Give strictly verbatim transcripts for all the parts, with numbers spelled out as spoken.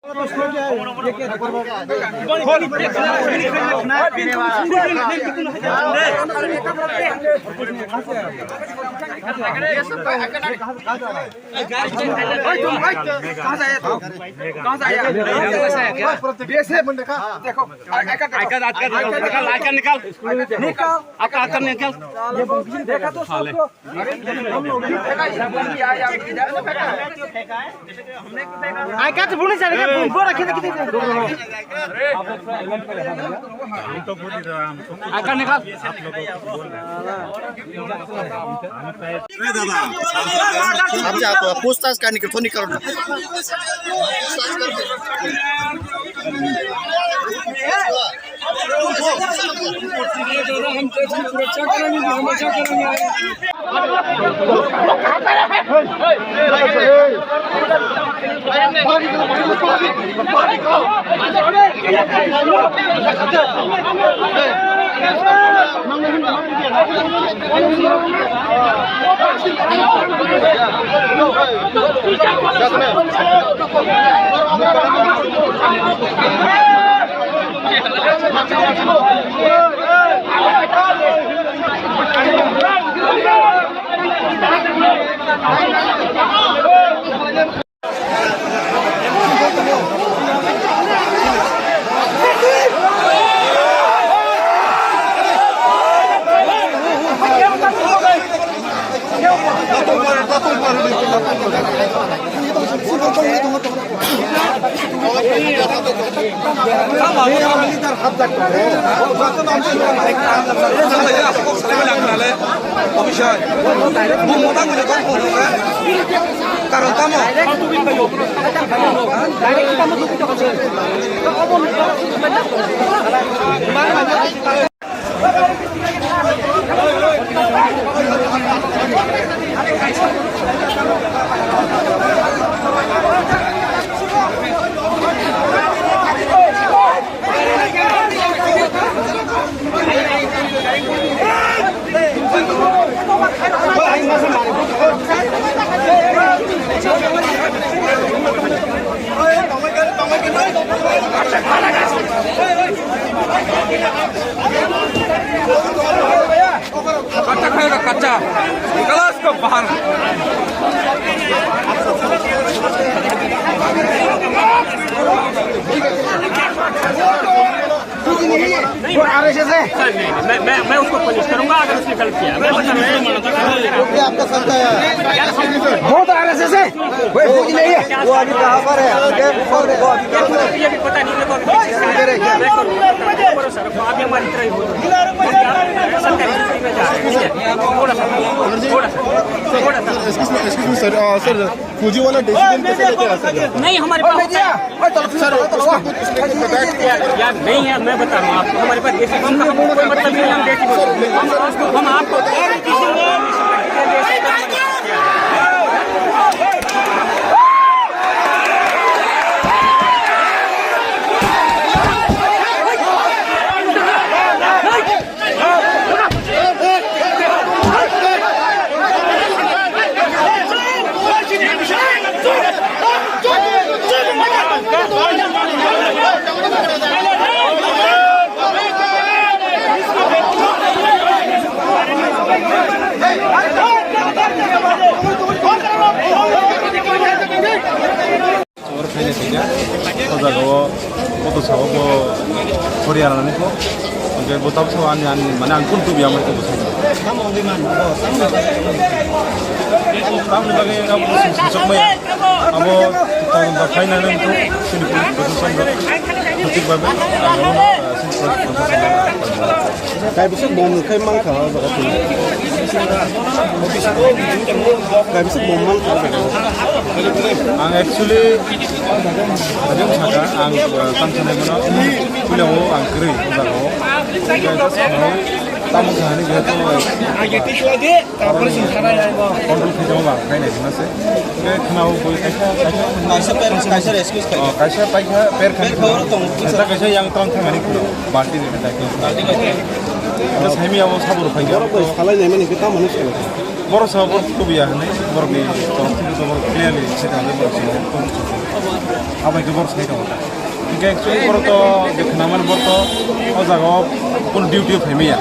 कहाँ से आया तू? कहाँ से आया? देखो, आइका, आइका, आइका, आइका निकाल। निकाल। आइका, आइका निकाल। देखा तो सबको। आइका तो बोले सारे, बोल रखे थे कितने। आइका निकाल। अच्छा, आप पूछताछ करने के फोन नहीं करो ना। Karon tamo? कच्चा खाएगा, कच्चा। निकल इसको बाहर। वो आरएसएस है। सर, नहीं, मैं, मैं, मैं उसको पनिश करूंगा अगर उसने गलत किया। मैं बता रहा हूँ। ये आपका संत है। वो तो आरएसएस है। वो अभी कहाँ पर है? वो अभी कहाँ पर है? ये भी पता नहीं, मेरे को अभी मैं करूंगा। भरोसा रखो, आप हमारी तरह ही हो। सरकारी नौकरी में जा रहे हैं, ठीक है? थोड़ा सा, थोड़ा सा, थोड़ा सा। Excuse me, excuse me, sir. Uh, sir, फौजी वाला डिसीजन कैसे लेके आ सकते हैं? नहीं, हमारे पास होता है। सर, उसने कुछ, उसने कुछ बताया? यार, यार, नहीं है, मैं बता रहा हूँ आपको, हमारे पास डिसीजन का हमको कोई मतलब नहीं है, हम देसी बोलते हैं। हम, हम आपको Oro khaina singya, o jaga o koto sabo bo khori arani kho. Hwnkhe bo tabuk sabo ani, ani, mane ang kunu tubi amai koto sabo. Tamni bagwi abo sum sumsok maya. Abo tong da khaina nang kho, sini police protection rok. Thik babe, ang abo, ah, sini police protection rok. Kaibisa bom khai mankha o jaga twi. Kaibisa bom mankha o jaga. Ang actually ajang saka ang, uh, tang sanai mano puila o ang kwrwi o jaga o. Kaisa sanai tamo sanai jehetu control khai jabo ba khai nai hwnna se. Khe khna o bui kaisa kaisa. Kaisa per, kaisa rescue khai. Oh, kaisa paikha per khai. Per khoro tong. Kaisa kaisa yang tang thangani khna. Balti ni kaisa. Balti kaisa. Hwnkhe saimaya abo sabo rok phaikha. Borok bai salai naimani hwnkhe tamo hwnwi salai kha? Borok sa borok tubuya hwnwi borokni torof thani borok clearly se kha borok sa. Abai khe borok sai kha. Hwnkhe actually borok to je khwnamani borok to o jaga o kun duty o phaimaya.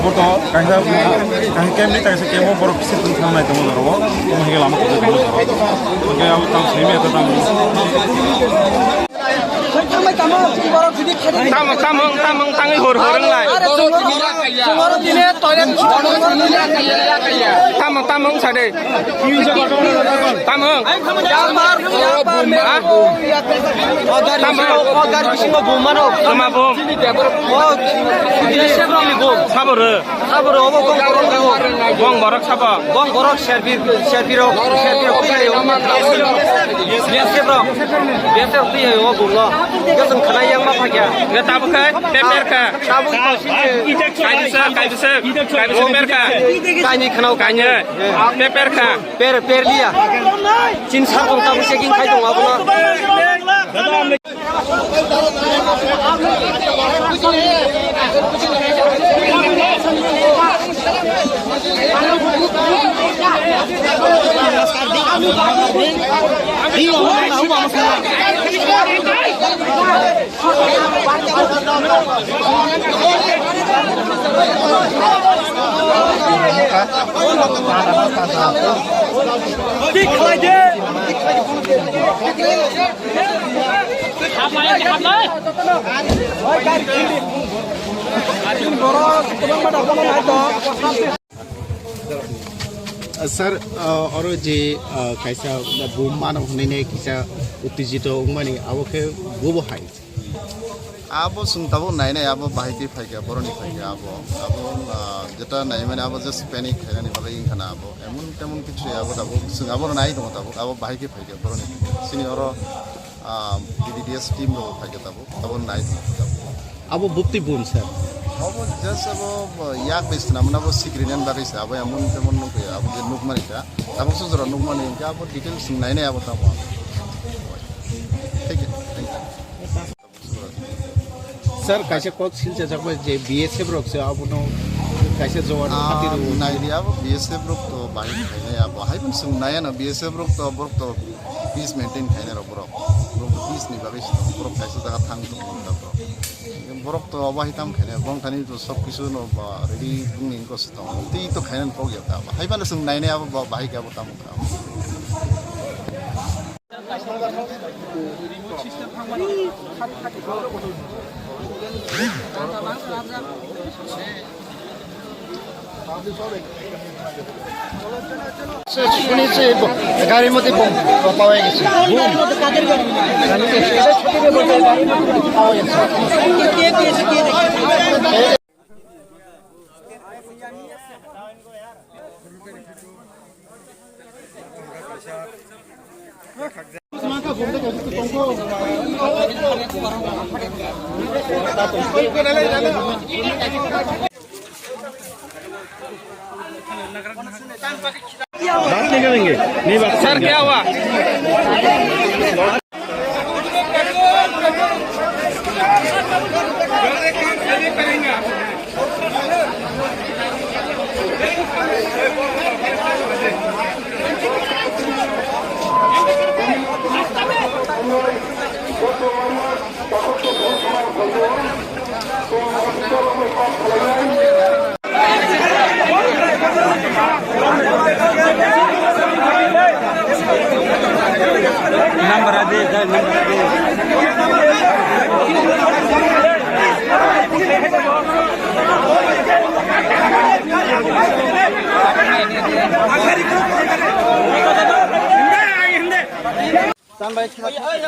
Borok to kaisa kaisa camp ni kaisa camp o borok se thang nai tongo borok o. Omo hwnkhe lama kuchuk tongo borok. Hwnkhe abo tamo saimaya to tamo. Tamung, tamung, tamung, tangwi hor, hor wnglai. Tamung, tamung, sade. Tamung. Ha? Tamung. Tama bum. Saboro. Saboro obo gong borok rw. Gong borok sabo. Gong borok serbi, serbi rok, serbi rok twi hai o. B S F rok. B S F rok twi hai o bumlo. Hwnkhe chwng khwnai yang ma phakya. Hwnkhe tabuk khe, peper kha. Tabuk khe. Kaibisa, kaibisa, kaibisa per kha. Kainwi khwnao. Kainwi. Peper kha. Per, per liya. Chin sa tong tabuk checking khai tong abono. Sir, uh, oro je, uh, kaisa bum mano hwnwi kisa uttijito wngmani, abo khe bobo hai. Abo chwng tabuk nainai, abo bahai khe phaikha, boroni phaikha abo. Abo, ah, jeta naimani abo just panic khainani bagwi wngkha na abo. Emon temon kichu abo tabuk chwng abono nai tongo tabuk, abo bahai khe phaikha boroni phaikha. Chini oro, ah, B D D S team rok phaikha tabuk, abo nai tongo tabuk. Abo bupti bun sir. Abo just abo yak bai swnamna abo sikri nan bagwi se, abo emon temon nukya, abo je nukmani kha. Tabuk sujura nukmani hwnkhe abo details nainai abo tamo. Thank you. Thank you. Sir, kaisa kok silchajak bai je B S F rok se abono kaisa jowan Ah, hati rw. Naidi abo B S F rok to bahai khainai abo. Hai pun sung naya no B S F rok to borok to peace maintain khainai rok borok. Borok to peace ni bagwi se borok kaisa jaga thang tong borok. Borok to abo hai tam khainai borok thani to sob kisu no ba ready bung ni ko se tong. Tei to khainai kok ya ta. Hai pun sung nainai abo ba-, bahai khe abo tam kha. শুনেছি ব-, গাড়ির মধ্যে বোম পাওয়া গেছে। বোম? পাওয়া গেছে। बात नहीं करेंगे, नहीं बात सर, क्या हुआ? Number adi, number adi.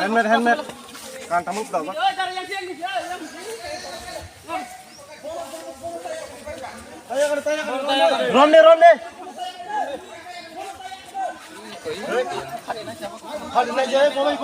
Helmet, helmet. Kan tamu daw. Rom de, rom de.